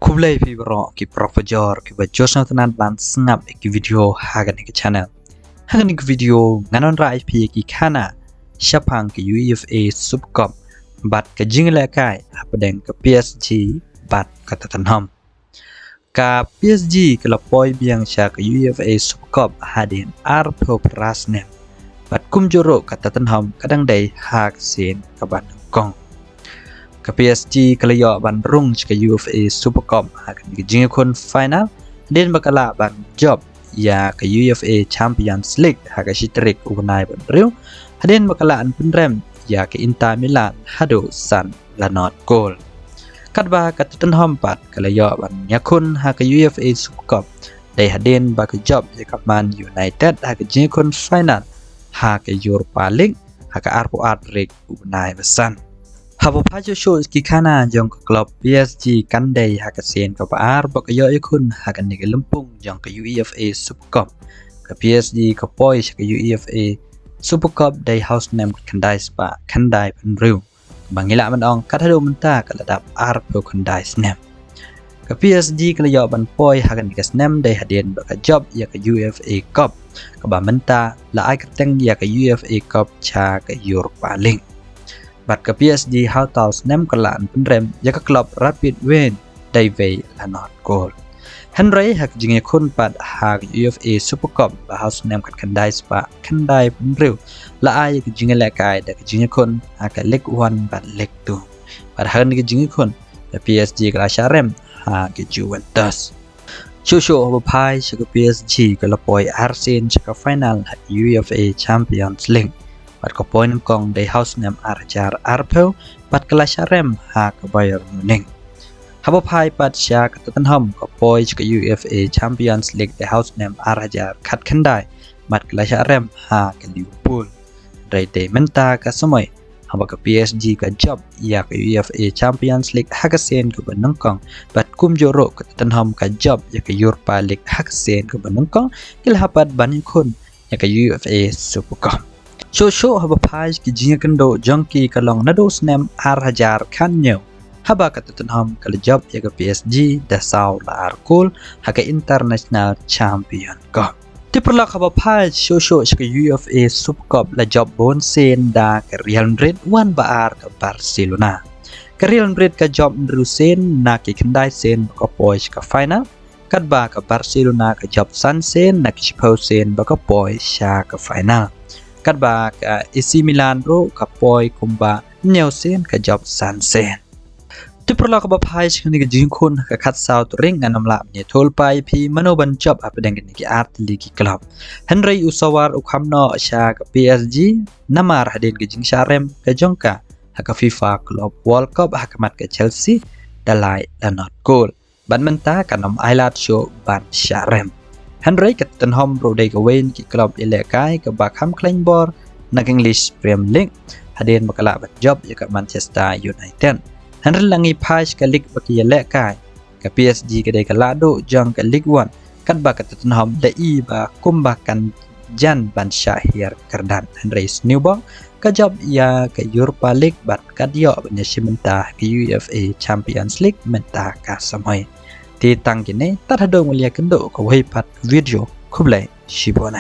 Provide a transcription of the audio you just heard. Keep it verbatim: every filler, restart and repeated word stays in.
Khublei phi baroh ki paralok bajor kiba ju sngewtynnat ban sngap ïa ki video ha kane ka channel. Ha kane ka video ngan wanrah ïa phi ïa ki khana shaphang ka UEFA Super Cup bad ka jingïalehkai hapdeng ka PSG bad ka Tottenham. Ka PSG ka la poi biang sha ka UEFA Super Cup hadien arphew phra snem bad kumjuh ruh ka Tottenham ka dang dei ha ka sien kaba nyngkong. Ka PSG ka la ïoh ban rung sha ka UEFA Super Cup ha kane ka jingïakhun final hadien ba ka lah ban jop ïa ka UEFA Champions League ha ka shi tarik u bnai ba hynriew hadien ba ka lah ban pynrem ïa ka Inter Milan haduh san la nod gol. Katba ka Tottenham pat ka la ïoh ban ïakhun ha ka UEFA Super Cup dei hadien ba ka jop ïa ka Man United ha ka jingïakhun final ha ka Europa League ha ka arphew ar tarik u bnai ba san. Haba phai shuh shuh ki khana jong ka club PSG kan dei ha ka sien kaba ar ba ka ïoh ïakhun ha kane ka lympung jong ka UEFA Super Cup. Ka PSG ka poi sha ka UEFA Super Cup dei ha u snem khatkhyndai spah khyndaiphew hynriew. Ba ngi lah ban ong kat haduh mynta ka la dap arphew khyndai snem. Ka PSG ka la ïoh ban poi ha kane ka snem dei hadien ba ka jop ïa ka UEFA Cup kaba mynta la ai kyrteng ïa ka UEFA Cup sha ka Europa League. Bad ka PSG ha uta u snem ka lah ban pynrem ïa ka club Rapid Wien dei wei la nod gol. Hynrei ha ka jingïakhun pat ha ka UEFA Super Cup ba ha u snem khatkhyndai spah khyndaiphew hynriew la ai ïa ka jingïalehkai da ka jingïakhun ha ka Ligue One bad Ligue Two. Bad ha kane ka jingïakhun ka PSG ka la shah rem ha ka Juventus. Shuh shuh haba phai sha ka PSG ka la poi ar sien sha ka final ha ka UEFA Champions League. Bad ka poi nyngkong dei ha u snem ar hajar arphew bad ka la shah rem ha ka Bayern Munich. Haba phai pat sha ka Tottenham ka poi sha ka UEFA Champions League dei ha u snem ar hajar khatkhyndai bad ka la shah rem ha ka Liverpool. Hynrei dei mynta ka samoi haba ka PSG ka jop ïa ka UEFA Champions League ha ka sien kaba nyngkong bad kumjuh ruh ka Tottenham ka jop ïa ka Europa League ha ka sien kaba nyngkong, ki la hap pat ban ïakhun ïa ka UEFA Super Cup. Shuh shuh haba phai ki jingïakynduh jong ki ka long naduh u snem ar hajar khathynñiew haba ka Tottenham ka la jop ïa ka PSG da saw la ar gol ha ka International Champion Cup. Te paralok, haba phai shuh shuh sha ka UEFA Super Cup la jop bun sien da ka Real Madrid wan ba ar ka Barcelona. Ka Real Madrid ka jop hynriew sien na ki khyndai sien ba ka poi sha ka final. Katba ka Barcelona ka jop san sien na ki shiphew sien ba ka poi sha ka final. Katba ka AC Milan ruh ka poi kumba hynñiew sien, ka jop san sien. Te paralok, haba phai sha kane ka jingïakhun ha ka khatsaw tarik ngan ym lah ban ïathuh lypa ïa phi mano ban jop hapdeng kine ki ar tylli ki club. Hynrei u Sawar u kham noh sha ka PSG namar hadien ka jingshah rem ka jong ka ha ka FIFA Club World Cup ha khmat ka Chelsea da lai la nod gol. Bad mynta kan ym ailad shuh ban shah rem. Hynrei ka Tottenham ruh dei kawei na ki club ïalehkai kaba kham khlaiñ bor na ka English Premier League hadien ba ka lah ban jop ïa ka Manchester United. Hynrei lada ngi phai sha ka league ba ki ïalehkai, ka PSG ka dei ka lahduh jong ka Ligue One, katba ka Tottenham la i ba kumba kan jan ban shah hiar kyrdan. Hynrei sniewbok ka jop ïa ka Europa League bad kat ïoh ban ïashim bynta ha ka UEFA Champions League mynta ka samoi. Te tang kine, tad haduh ngan ïakynduh ha kawei pat ka video. Khublei shibun.